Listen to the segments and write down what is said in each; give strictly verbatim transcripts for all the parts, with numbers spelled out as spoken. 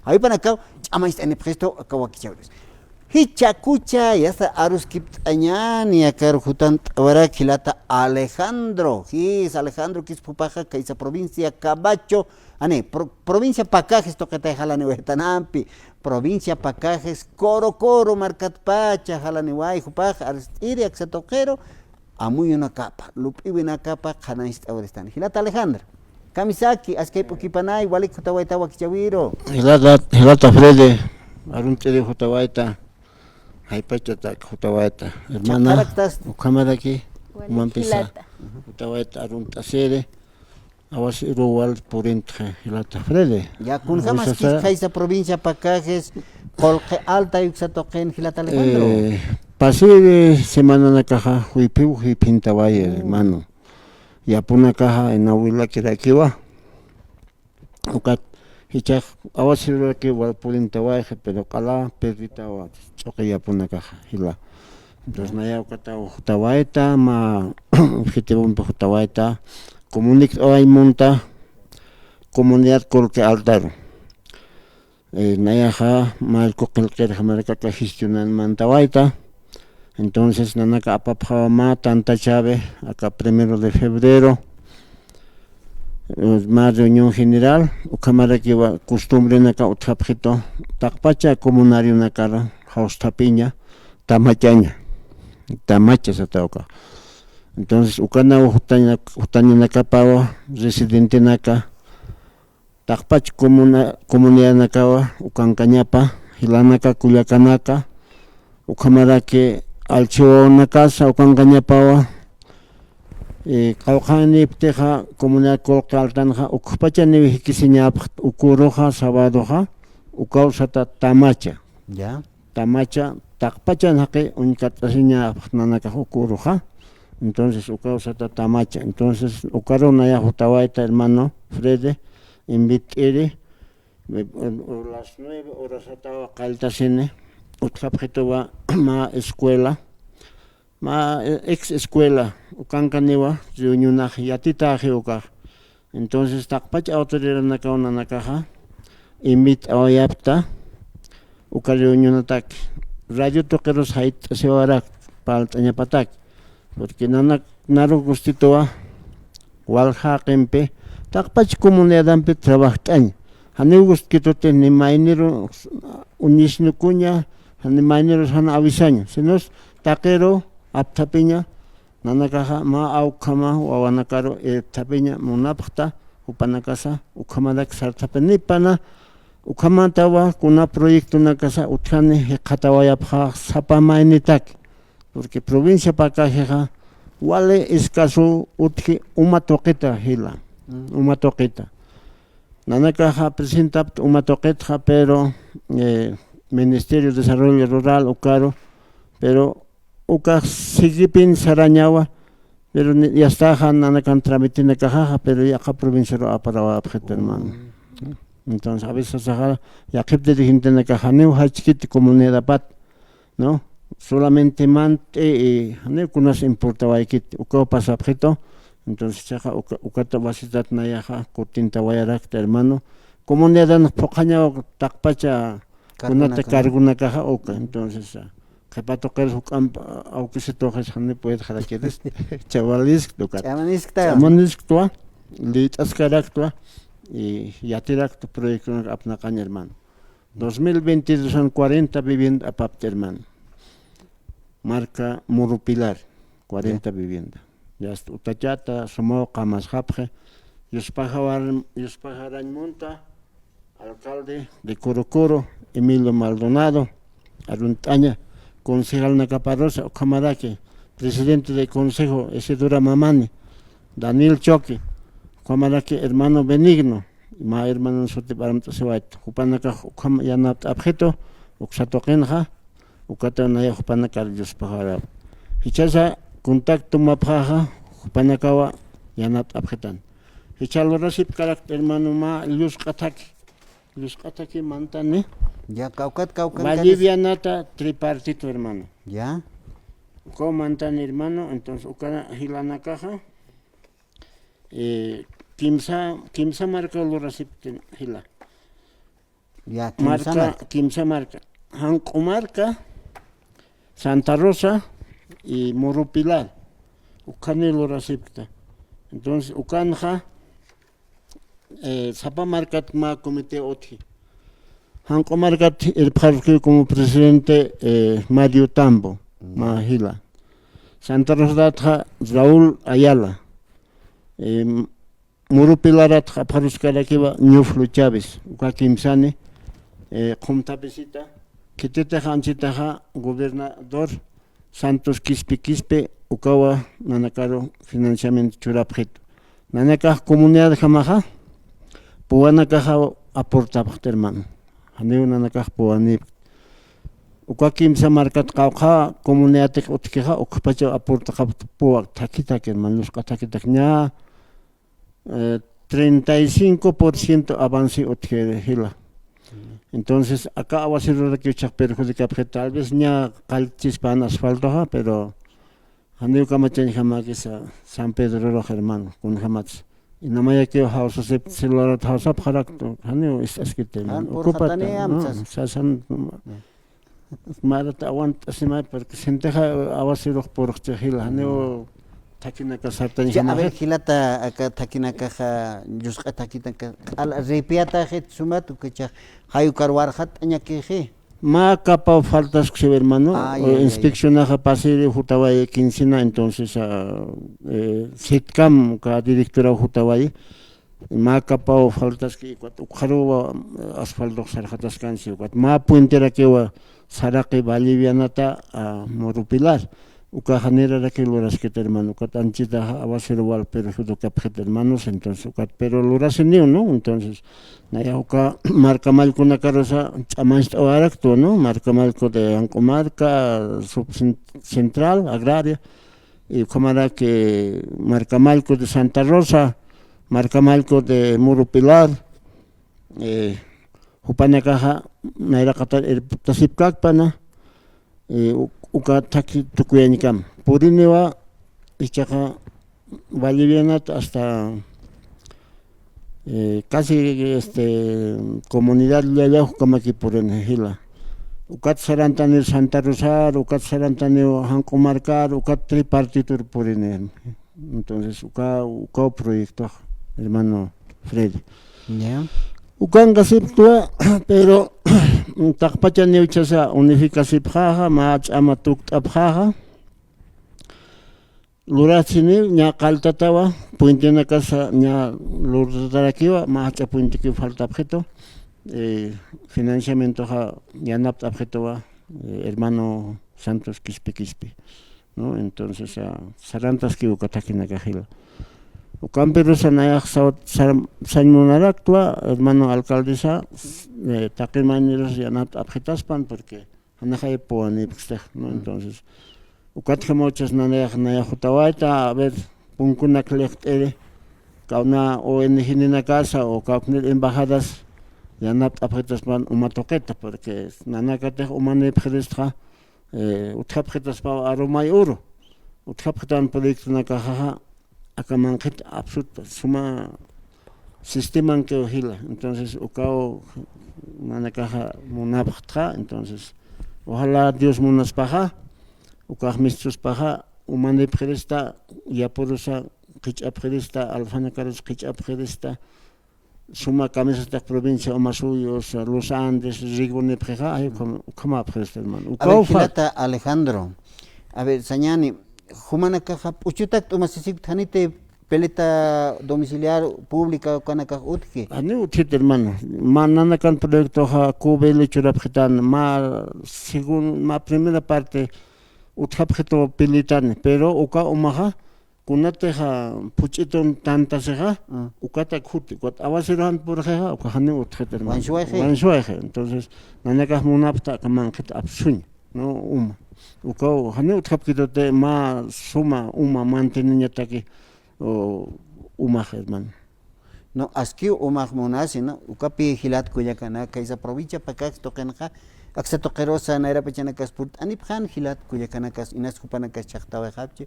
Jaypanakaw ch'amañcht'anipxistu aka wakichäwiris. Jichha kucha yasta aruskipt'añäni, akar jutant'awarak jilata Alejandro. Jis, Alejandro Quispupaxa, kaysa provincia Cabacho, ani, pro-, provincia Pacajes tuqitay jalaniwaytanampi. Provincia Pacajes, Corocoro markatpacha jalaniway jupax, arst'iri aksa tuqiru, amuyunakapa, lup'iwinakapa qhanañcht'awaristan. Jilata Alejandro, kamisaki, askay p'ukipanay, walik jutawayta wakichäwiru. Jilata, jilata Freddy, arunt'iri jutawayta, jaypachatak jutawayta, hermana, ukhamaraki, walik umampisa, jilata. Jutawayta arunt'asiri, awasiru wal purintxa jilata Freddy. Ya, kunjamaskis kaysa provincia Pacajes, qullqi alta uksa tuqin jilata Alejandro. Eh, pasiri semananakaxa juyphiw juyphintaway, hermano. Yapunakaxa Inahuilakirakiwa. Ukat jichhax awasiruraki wal purintawayxi, pero q'ala perditawa ch'uqi yapunakaxa jila. Entonces, naya ukataw jutawayta, mä objetivompi jutawayta, comunicación munta, comunidad qullqi altaru. Eh, nayaxa, mä allqu qillqir jamarakaka gestionan mantawayta. Entonces, nanaka apapxawa mä tantachäwi, aka primero de febrero, eh, mä reunión general, ukhamarakiwa costumbrenaka utjapxitu, taqpacha comunarionakar jawsthapiña, tamachaña, tamacha sata uka. Entonces, ukanaw jutaña-, jutañanakapawa, residentenaka, taqpach comuna-, comunidadnakawa, ukankañapa, jilanaka, kullakanaka, ukhamaraki allchhiwanakasa, ukankañapawa, eh, qawqhaniptixa, comunidad qullqi altanxa, ukxpachaniw jikisiñapxt, uküruxa, sabadoxa, ukaw sata tamacha. Ya. Tamacha, taqpachan jaqi uñkat'asiñapxt nanakax uküruxa. Entonces, ukaw sata tamacha. Entonces, ukaru naya jutawayta, hermano Freddy, invit'iri, me, o las nueve horas satawa qalltasini, utjapxituwa mä escuela, mä, eh, ex escuela, ukankaniwa, reunionax yatitäxi ukax. Entonces, taqpach autoridadanakaw nanakaxa, invit'awayapxta, uka reunionataki, radio tuqirus jayt'asiwarak, parlt'añapatak, porque nanak naru gustituwa, walja jaqimpi, taqpach comunidadampi trabajt'aña, janiw gustkituti ni mayniru uñisnukuña, ni maynirus jan avisaña, sinos taqiru apthapiña, nanakaxa mä awkhama wawanakaru irpthapiña munapxta, jupanakasa ukhamarak sarthapinipana, ukhamantawa kuna proyectonakasa utjani jikxatawayapxä sapa maynitak, porque provincia Pacajexa wali escaso utji uma tuqita jila, mm, uma tuqita. Nanakaxa presentapxta uma tuqitxa, pero, eh, Ministerio de Desarrollo Rural ukaru, pero ukax siguipin sarañawa, pero ni, yastaxa nanakan tramitinakaxaxa, pero yaqha provinciaru aparawapxita, hermano. Mm. Entonces, a veces saxa, yaqhip dirigentenakaxa janiw jachkiti comunidadpat, ¿no? Solamente mant'i, y janiw kunas importawaykiti, ukaw pasapxitu, entonces, chaxa uka, ukata wasitat nayaxa, kutintawayarakta, hermano. Comunidadanx phuqhañaw taqpacha, kunata cargonakaxa uka, entonces, ah, qhipa tuqirus juk'amp, ah, awkisituxis jani puedxarakiris, chawaliskta ukat. Ch'amaniskta. Ch'amaniskta, liyt'askaraktwa, y yatirakta proyectonak apnaqañ, hermano. Dos mil veintidós an cuarenta vivienda apapta, hermano. Marca Murupilar, cuarenta vivienda. Ya está, utachata, sumaw qamasxapxi, yuspaxawar-, yuspaxarañ munta, alcalde de Corocoro, Emilio Maldonado, arunt'aña, concejalnakaparusa, ukhamaraki, presidente del consejo, Isidora Mamani, Daniel Choque, ukhamaraki, hermano Benigno, mä hermanon sutip armt'asiwayta, jupanakax ukham yanapt'apxitu, uksa tuqinxa, ukata naya jupanakar yuspaxarar. Jichhasa contacto mapxaxa, jupanakawa yanapt'apxitan. Jichha lurasipkarakta, hermano, mä llusq'athaki. Llusq'athaki mantani. Ya, kawkat, kawkat, Bolivianata tripartito, hermano. Ya. Ukaw mantani, hermano, entonces, uka jilanakaxa, eh, kimsa, kimsa markaw lurasipkti jila. Ya, kimsa marka, marka. Kimsa marka. Janq'u marka, Santa Rosa y Moro Pilar. Ukhaniw lurasipkta. Entonces, ukanxa, eh, sapa markat mä comité utji. Janq'u markat irpxaruskiw como presidente, eh, Mario Tambo, mm, mä jila. Santa Rosaratxa Raúl Ayala. Em, Moro Pilaratxa apxaruskarakiwa Ñuflo Chávez, uka kimsani, eh, qhumthapisita, khititix anchitaxa gobernador Santos Quispe Quispe, ukawa nanakaru financiamiento churapxitu. Nanakax comunidadjamaxa, puwanakaxa aportapxta, hermano. Janiw nanakax puwanipkta. Uka kimsa markat qawqha comunidadtix utjkixa, ukxpachaw aportapxta puwa thakhi thakhi, hermano, llusqa thakhi thakhi. Ña, eh, treinta y cinco por ciento avance utji jila. Entonces, aka aguaceroraki uchax perjudicapxi, tal vez ña qallchispan asfaltoxa, pero janiw kamachañjamäkisa San Pedrorux, hermano, kunjamatsa. Inamayakiw jawsasipkta, celularot jawsapxarakta, janiw ist'askiti, hermano. Jan purxatani amsas. Sasan, marat aguant'asimay, porque sintixa aguacerux purxchi jila, janiw thakinaka sartañjamaxa. A ver, jilata, aka thakinakaxa, llusqa thakinaka, q'ala ripiyataxit sumat, ukachax jay ukar warxat'añakixi. Mä kapaw faltasksiw, hermano. Ay, ay, ay. Inspeccionaxa pasiri jutaway quincena, entonces, ah, eh, Sitkam, uka directoraw jutaway. Mä kapaw faltaski, ukat ukxaruwa, eh, asfaltox sarxataskansi, ukat mä puenterakiwa saraqi Vallevianata, ah, Moro Pilar. Uka janirarakiw luraskiti, hermano, ukat anchitaxa aguacero wal perjudicapxiti, hermanos, entonces, ukat, pero lurasiniw, ¿no? Entonces, nayax uka marka mallkunakarusa ch'amancht'awaraktwa, ¿no? Marka mallku de Janq'u marka, subcen-, central, agraria, y ukhamaraki marka mallku de Santa Rosa, marka mallku de Moro Pilar, eh, jupanakaxa nayraqatar irptasipkakpana, eh, u-, uka thakhi tukuyañkama. Puriniwa ichaxa Vallevianat hasta, eh, casi, este, comunidad Llallajkamaki purini jila. Ukat sarantaniw Santa Rosar, ukat sarantaniw Janq'u markar, ukat tripartitur purini. Entonces, uka, ukaw proyectox, hermano Freddy. Ya. Ukanqasipktwa, pero taqpachaniw chasa unificasipxaxa, mä ch'ama tukt'apxaxa. Lurasiniw, ña qalltatawa, puentenakasa ña lurtatarakiwa, mä jach'a puentekiw faltapxitu, eh, financiamentoxa yanapt'apxituwa, eh, hermano Santos Quispe Quispe, ¿no? Entonces, ah, sarantaskiw uka thakinaka jila. Ukampirusa nayax sawt-, sar-, sañ munaraktwa, hermano alcaldesa, eh, taqi maynirus yanapt'apxitaspan, porque janaxay puwanipkstix, ¿no? Entonces, ukatjamaw chas nanayax, nayax jutawayta, a ver, punkunak liqt'iri, kawna O N G ninakasa, o kawknir embajadas, yanapt'apxitaspan uma tuqita, porque nanakatix umanipxiristxa, eh, utjapxitaspaw arumay uru, utjapxitan proyectonakaxaxa, aka manqhit absurdo, suma sistemankiw jila. Entonces, ukaw nanakaxa munapxtxa, entonces, ojalá Dios munaspaxa, ukax mischuspaxa, umanipxirista, yapurusa qhich'apxirista, alfanakarus qhich'apxirista, suma kamisatix provincia Omasuyos, o sea, Los Andes, Rigunipxixa, ay, ukham-, ukhamapxirista, hermano. A ver, ukaw fa- jilata Alejandro, a ver, sañani, jumanakaxa p'uchutak t'umasisipkta, janiti peleta domiciliar pública ukanakax utji. Janiw utjit, hermano. Mä nanakan proyectoxa, Q B L churapxitan, mä según, mä primera parte, utjapxitu peletani, pero uka umaxa, kunatixa phuch'itun tantasixa, ukatak juti, ukat aguacerojan purxixa, uka janiw utjit, hermano. Wañsuwayxi. Wañsuwayxi. Entonces, nanakax munapxta aka manqhit apsuñ, ¿no? Uma. Ukaw, janiw utjapkituti mä suma uma manteneñataki, o, umax, hermano. No, askiw umax munasi, ¿no? Ukapi jilat kullakanak, kaysa provincia Pacajes tuqinxa, aksa tuqirusa nayrapachanakas purt'anipxän jilat kullakanakas, inas jupanakas chhaqtawayxapchi,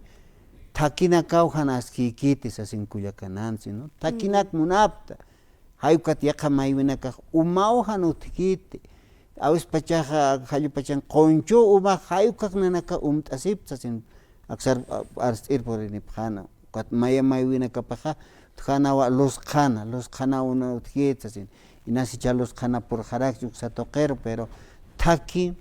thakinakaw jan askïkiti sasin kullakanansi, ¿no? Thakinak munapxta. Jay ukat yaqha maywinakax umaw jan utjkiti. Awispachaxa jallupachan qunchu uma jay ukak nanaka umt'asipta sasin. Aksar arst'ir purinipxäna. Ukat maya maywinakapaxa utjänawa luz qhana, luz qhana una utjkiti sasin. Inas jichha luz qhana purxarakchi uksa tuqiru, pero thaki,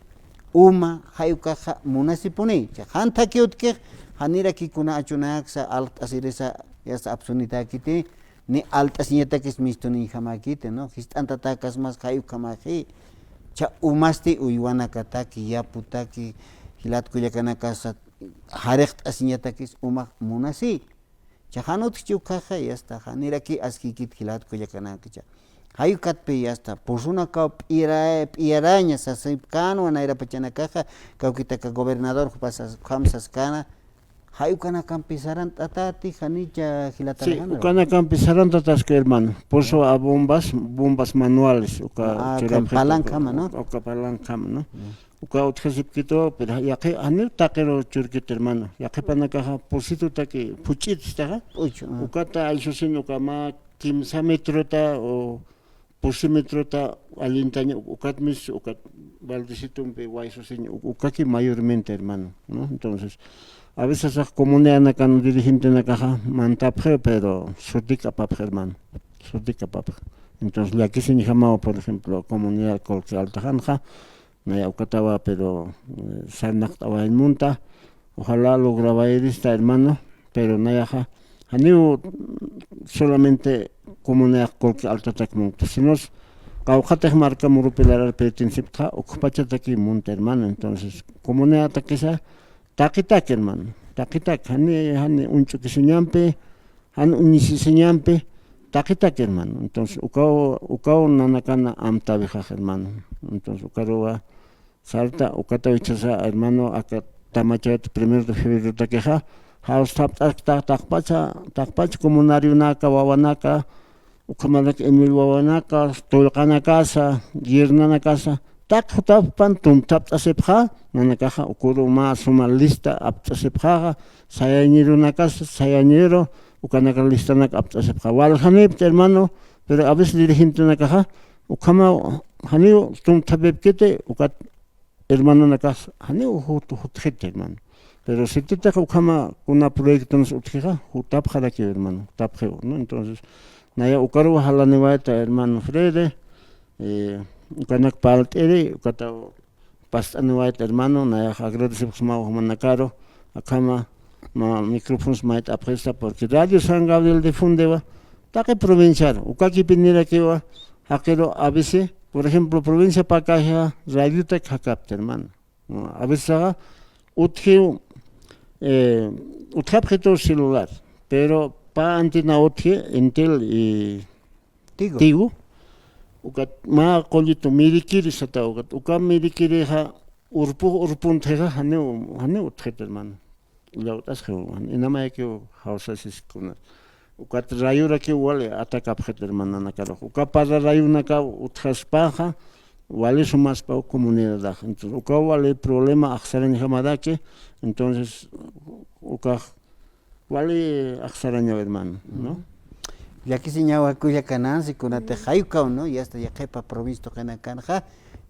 uma, jay ukaxa munasipuni. Jan thaki utjkix, janiraki kuna achunaksa, alt'asirisa, yasta apsunitäkiti, ni alt'asiñatakis mistuniñjamäkiti, ¿no? Jist'antatäkasmas jay ukhamaxi. Cha umasti uywanakataki, yaputaki, jilat kullakanakasa, jariqt'asiñatakis umax munasi. Cha jan utjchi ukaxa, yasta, janiraki askïkit jilat kullakanakacha. Jay ukatpi, yasta, pusunakaw p'ira-, p'iyaraña sasipkänwa nayrapachanakaxa, kawkitaka gobernador jupa sas-, jam saskana, jay ukanakampi sarant'atäti, janicha jilat Alejandro. Sí, ukanakampi sarant'ataski, hermano. Pozo a bombas, bombas manuales, uka Ah, churapxita, palanca, ¿no? Uka palanca, ¿no? Uka utjasipkitu, pero yaqhi, janiw taqiru churkiti, hermano. Yaqhipanakaxa pusitutaki phuch'it istaxa. P'uchu, ah. Ukata aysusin uka mä kimsa metrota o pusi metrota allintaña, ukat mis, ukat baldecitumpi waysusiña, u-, ukaki mayormente, hermano, ¿no? Entonces, a veces comunidadnakan dirigentenakaxa mantapxi, pero sutikapapxi, hermano. Sutikapapxi. Entonces, llakisiñjamaw, por ejemplo, comunidad Colque Altajanxa, naya ukatawa, pero, eh, sarnaqt'awayañ munta. Ojalá lograwayirista, hermano, pero nayaxa, janiw solamente comunidad Colque Altatak munta, sino qawqhatix marka Murupi larar pertenecipxta, ukpachataki munta, hermano. Entonces, comunidadtakisa taqitak, hermano, taqitak, jani, jani uñch'ukisiñampi, jan uñisisiñampi, taqitak, hermano. Entonces, ukaw, ukaw nanakana amtäwixax, hermano. Entonces, ukaruwa sarta, ukata wichasa, hermano, aka tamachawit primero de febrero takixa, jawstapt'askta, taqpacha, taqpacha comunarionaka, wawanaka, ukhamarak Emil wawanaka, tullqanakasa, yernanakasa, taq jutapxpan tumthapt'asipxa, nanakaxa ukuru mä suma lista apt'asipxaxa, sayañerunakasa, sayañero, ukanaka listanak apt'asipxa. Waljanipta, hermano, pero a veces dirigentenakaxa, ukhama janiw tumthapipkiti, ukat hermanonakax janiw jut-, jutxiti, hermano. Pero sititix ukhama kuna proyectonas utjixa, jutapxarakiw, hermano, jutapxiw, ¿no? Entonces, naya ukaruw jalaniwayta, hermano Freddy, eh, ukanak parlt'iri, ukataw past'aniwayta, hermano, nayax agradecipxsmaw jumanakaru, akhama, mä micrófonos mayt'apxista, porque Radio San Gabriel difundewa, taqi provinciaru, ukakipinirakiwa, jaqiru a veces, por ejemplo, provincia Pacaja, radiotak jakapta, hermano. A veces, utjiw, eh, utjapxitu celular, pero pä antena utji, Entel y Tigo. Tigo. Ukat mä qullitu mirikiri sata ukat. Uka mirikirixa urpu, urpuntxixa janiw, janiw utjit, hermano. Llawt'asxiw, inamayakiw jawsasiskuna. Ukat rayurakiw wali atacapxit, hermano, nanakarux. Uka para rayunakaw utjaspaxa, wali sumaspaw comunidadax. Entonces, ukaw wali problema axsarañjamaraki. Entonces, ukax wali axsarañaw, hermano, ¿no? Llakisiñawa kullakanansi, kunatix jay ukaw, ¿no? Yasta yaqhipa provincia tuqinakanxa,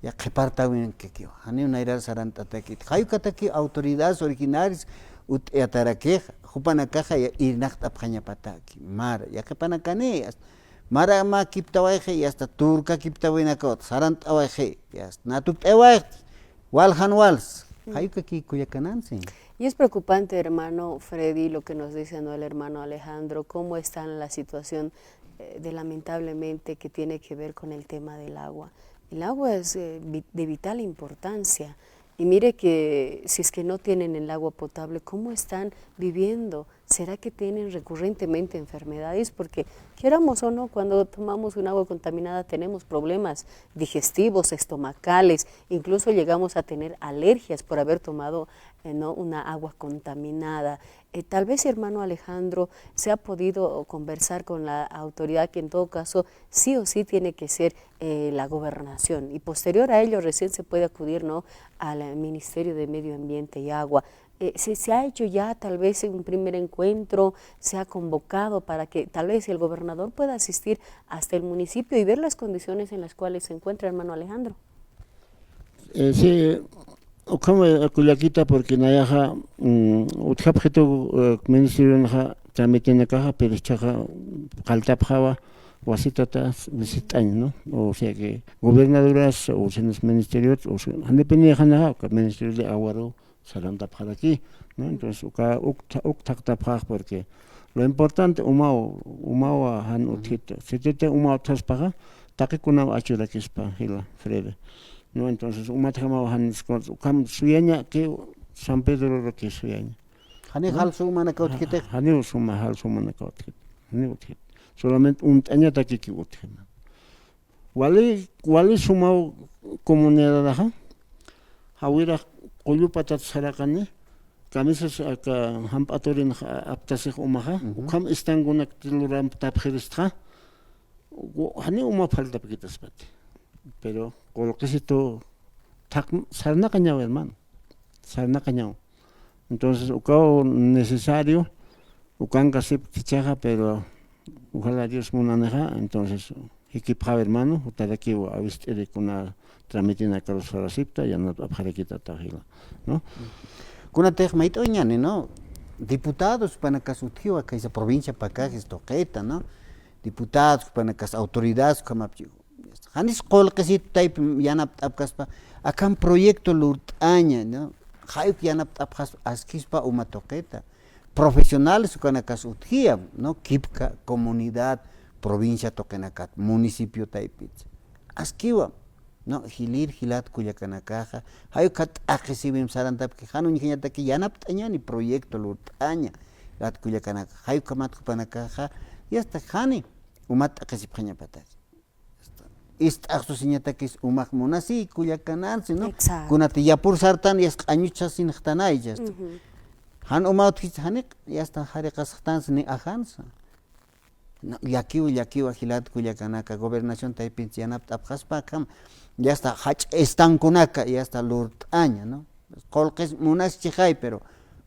yaqhipartäwinkakiw. Janiw nayrar sarant'atakit. Jay ukatakiw autoridades originarias ut'ayatarakix, jupanakaxa ya irnaqt'apxañapataki. Mara, yaqhipanakani, yasta. Mara mä kiptawayxi, yasta turka kiptawinakawt sarant'awayxi, yasta. Natupt'awayxi. Waljan wals. Jay ukaki kullakanansi. Y es preocupante, hermano Freddy, lo que nos dice, ¿no?, el hermano Alejandro, cómo está la situación, eh, de, lamentablemente, que tiene que ver con el tema del agua. El agua es, eh, vi-, de vital importancia. Y mire que si es que no tienen el agua potable, ¿cómo están viviendo? ¿Será que tienen recurrentemente enfermedades? Porque, queramos o no, cuando tomamos un agua contaminada tenemos problemas digestivos, estomacales, incluso llegamos a tener alergias por haber tomado, eh, ¿no?, una agua contaminada. Eh, tal vez, hermano Alejandro, se ha podido conversar con la autoridad, que en todo caso sí o sí tiene que ser, eh, la gobernación, y posterior a ello recién se puede acudir, ¿no?, al Ministerio de Medio Ambiente y Agua. Eh, ¿se, se ha hecho ya tal vez un primer encuentro, se ha convocado para que tal vez el gobernador pueda asistir hasta el municipio y ver las condiciones en las cuales se encuentra, hermano Alejandro? Eh, sí, ukham, eh, kullakita, porque nayaxa, mm, utjapxitu, eh, ministerionxa tramitinakaxa, pero ichaxa qalltapxawa wasitata visitañ, ¿no? O sea que gobernadoras, o si no es ministerio, o si, janipinixanaxa, ministerio de aguaru, sarantapxaraki, ¿no? Entonces, uka, uk, uk thaqtapxax, porque lo importante, umaw, umaw jan utjita. Sititi umaw utjaspaxa, taqikunaw achurakispa, jila, Freddy. ¿No? Entonces, umatjamaw jan, ukham suyaña, que San Pedro que suyaña. Jani, ¿no? Jal sumanaka utjitix. Jani suma, jal sumanaka utjit. Jani utjit. Solamente unt'añataki utjima. Wali, wali sumaw comunidadaxa, jawirax qullu patat saraqani, camisas aka jamp'aturin aptasix umaxa, ujú, ukham estankunakti luramptapxiristxa, jani uma faltapkitaspati. Pero qullqisitu thaq, sarnaqañaw, hermano, sarnaqañaw. Entonces, ukaw necesario, ukanka sipkichaxa, pero ojalá Dios munanixa, entonces, jikipxaw, hermano, jutarakiw awist'iri kuna tramitinakaru sarasipta, yanapt'apxarakitata jila, ¿no? Kunatix mayt'awañäni, ¿no? Diputados jupanakas utjiwa, kaysa provincia Pacajes tuqita, ¿no? Diputados jupanakas, autoridades, ukhamapchi. Janis qullqisitu taypi yanapt'apkaspa, akham proyecto lurt'aña, ¿no? Jay uk yanapt'apxaspa, askispa uma tuqita. Profesionales ukanakas utjiya, ¿no? Kipka comunidad, provincia tuqinakat, municipio taypitsa. Askiwa, ¿no? Jilïr, jilat kullakanakaxa, jay uka t'aqhisiwim sarantapki, jan uñjañataki yanapt'añäni proyecto lurt'aña, jilat kullakanaka, jay ukhamat jupanakaxa, y hasta jani umat t'aqhisipxañapataki. Ist'axsusiñatakis umax munasi kullakanansi, ¿no? Exacto. Kunati yapur sartan, yasta q'añuchasinxtanay, yasta. Ujú. Jan uma utjit, janiq, yasta jariqasxtansi, ni ajansa. No, llakiw, llakiwa jilat kullakanaka, gobernación taypinsi yanapt'apxaspa akham, yasta jach'a estankunaka, yasta lurt'aña, ¿no? Qullqis munaschixa, pero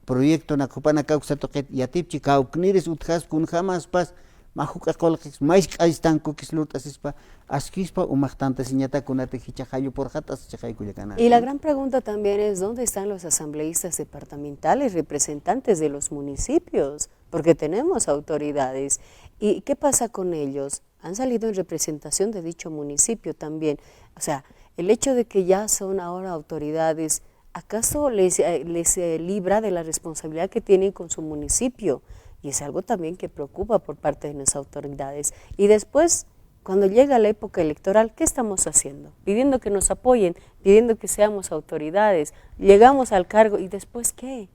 proyectonak jupanakaw uksa tuqit yatipchi, kawkniris utjaspa, kunjamaspas, mä juk'a qullqis, mä jisk'a estancokis lurt'asispa, askispa umax tantasiñatak kunati jichha jall purxatasichixay kullakanaka. Y la gran pregunta también es, ¿dónde están los asambleístas departamentales, representantes de los municipios? Porque tenemos autoridades. ¿Y qué pasa con ellos? Han salido en representación de dicho municipio también. O sea, el hecho de que ya son ahora autoridades, ¿acaso les, eh, les, eh, libra de la responsabilidad que tienen con su municipio? Y es algo también que preocupa por parte de las autoridades. Y después, cuando llega la época electoral, ¿qué estamos haciendo? Pidiendo que nos apoyen, pidiendo que seamos autoridades. Llegamos al cargo, ¿y después qué?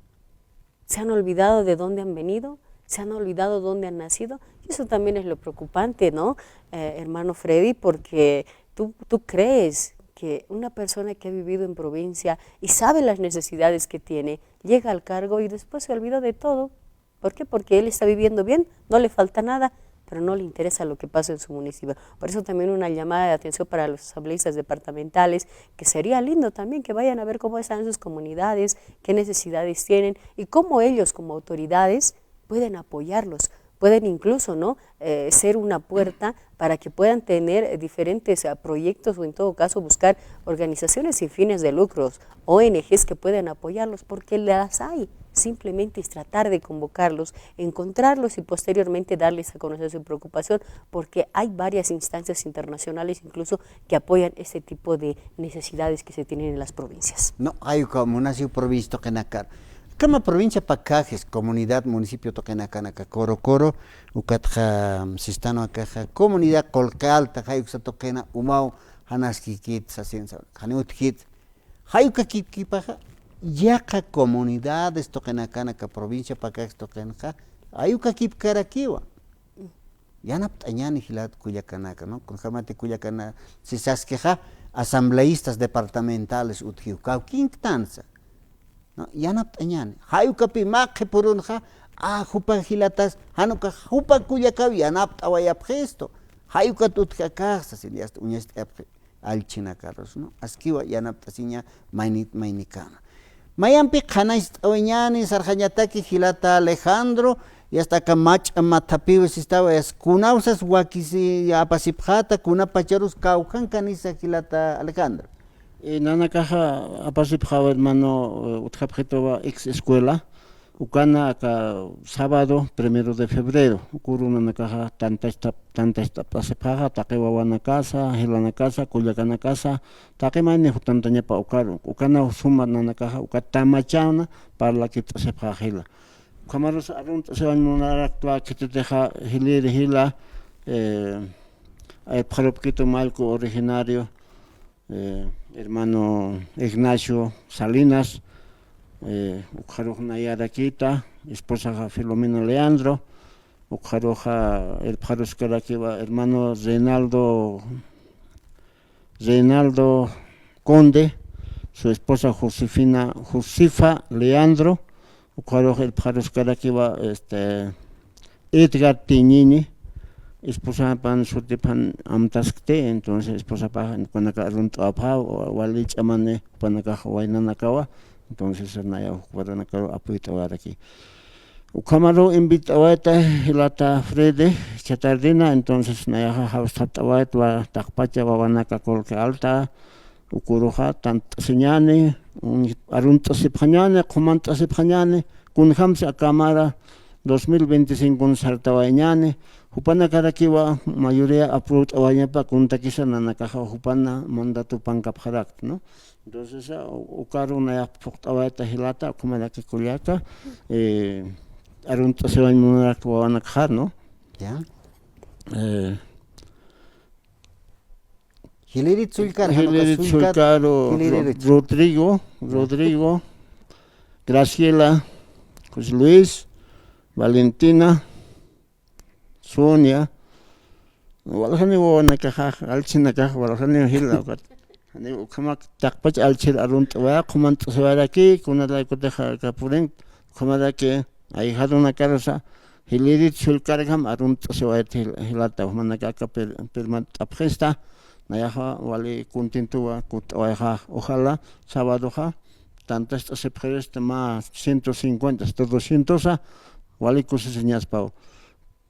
¿Se han olvidado de dónde han venido? ¿Se han olvidado dónde han nacido? Y eso también es lo preocupante, ¿no? Eh, hermano Freddy, porque tú, tú crees que una persona que ha vivido en provincia y sabe las necesidades que tiene, llega al cargo y después se olvidó de todo. ¿Por qué? Porque él está viviendo bien, no le falta nada, pero no le interesa lo que pasa en su municipio. Por eso también una llamada de atención para los asambleístas departamentales, que sería lindo también que vayan a ver cómo están sus comunidades, qué necesidades tienen y cómo ellos como autoridades pueden apoyarlos, pueden incluso, ¿no? Eh, ser una puerta para que puedan tener, eh, diferentes, ah, proyectos o en todo caso buscar organizaciones sin fines de lucros, O N Gs que puedan apoyarlos, porque las hay. Simplemente es tratar de convocarlos, encontrarlos y posteriormente darles a conocer su preocupación, porque hay varias instancias internacionales incluso que apoyan este tipo de necesidades que se tienen en las provincias. No, jay uka munasiw provincia tuqinakar. Akham provincia Pacajes, comunidad, municipio tuqinakanaka, Coro Coro, ukatxa, mm, Sistano akaxa, comunidad Qullqi Alta, jay uksa tuqina umaw jan askikit sasin, janiw utjit. Jay uka kipkipaxa, yaqha comunidades tuqinakanaka, provincia Pacajes tuqinxa, jay uka kipkarakiwa. Yanapt'añäni jilat kullakanaka, ¿no? Kunjamati kullakana, si saskixa, asambleístas departamentales utjiw, kawkinktansa, ¿no? Yanapt'añäni. Jay ukapi mä qhipürunxa, a, jupa jilatas, jan ukax jupa kullakaw yanapt'awayapxistu. Jay ukat utji akax sasin, yasta uñacht'ayapxi allchhinakarus, ¿no? Askiwa yanapt'asiña maynit maynikana. Mayampi qhanañcht'awayañäni, sarxañataki jilata Alejandro, y hasta aka mach'a mathapiw sistawa, es kunawsas wakisi apasipxäta, kunapacharus kawkhankanisa jilata Alejandro. Eh, nanakaxa apasipxäwa, hermano, eh, utjapxituwa ex escuela, ukana aka sábado primero de febrero, ukuru nanakaxa tantachta-, tantacht'apxasipxäxa, taqi wawanakasa, jilanakasa, kullakanakasa, taqi mayni jutantañapa ukaru, ukana suma nanakaxa, uka tamachäna parlakipt'asipxä jila. Ukhamarus arunt'asiwañ munaraktwa khititixa jiliri jila, eh, aypxarupkitu mallku originario, eh, hermano Ignacio Salinas, eh, ukxarux nayarakïta, esposaxa Filomena Leandro, ukxaruxa irpxaruskarakiwa hermano Reinaldo, Reinaldo Conde, su esposa Josefina, Josefa Leandro, ukxarux irpxaruskarakiwa, este, Edgar Tiñini, esposapan sutiphan amtaskti, entonces esposapax jupanaka arunt'awapxä, wali ch'amani jupanakax waynanakawa, entonces naya jupanakaru apuyt'awaraki. Ukhamaru invit'awayta jilata Freddy Chatardina, entonces nayaxa jawst'at'awaytwa taqpacha wawanaka Colque Alta, ukuruxa tant'asiñäni, un-, arunt'asipxañäni, qhumant'asipxañäni, kunjams akamara dos mil veinticinco sartawayañäni, jupanakarakiwa mayoría apruwt'awayañapa kuntakisa nanakaxa jupana mandato pankapxarakta, ¿no? Entonces, ah, u-, ukaru nayax phuqt'awayta jilata, ukhamaraki kullaka, eh, arunt'asiwañ munarak wawanakxa, ¿no? Ya. Eh, Jilirit sullkar, janiw Jilirit sullkar, sullkaru, jiliririt. Ro-, Rodrigo, Ya. Rodrigo, Graciela, José Luis, Valentina, Sonia, waljani wawanakaxa, allchhinakaxa, waljani jila, ukat. Jani ukhamak taqpach allchhir arunt'awaya, qhumant'asiwaraki, kunalaykutixa aka purinkt, ukhamaraki, ahijarunakarusa, jilirit sullkarjam arunt'asiwayat jil-, jilata, ukhamanaka aka pir-, pirmant'apxista, nayaxa wali contentowa kutt'awayxa, ojalá, sabadoxa, tantacht'asipxirista mä ciento cincuenta hasta doscientosa, wali kusisiñaspaw.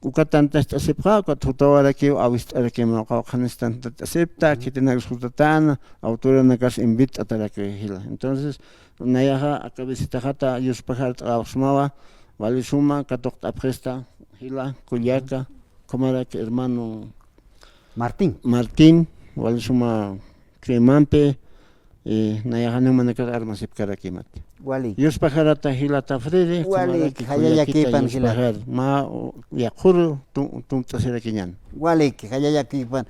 Uka tantacht'asipxa, ukat jutawarakiw awist'arakim, uka qhanis tantacht'asipta, khitinakas jutatäna, autoridadnakas invit'atarakiw jila. Entonces, nayaxa aka visitaxata yuspajart'awapxsmawa, wali suma katuqt'apxista, jila, kullaka, ukhamaraki hermano Martín. Martín, wali suma Cremanpi, eh, nayaxa nanakax armasipkarakimati. Walik. Yuspajarata jilata Freddy, Walik, ukhamaraki jaya kullakita llakipan jila. Yuspajar. Mä, o, yaqhuru tu-, tumpt'asirakiñän. Walik, jaya llakipan.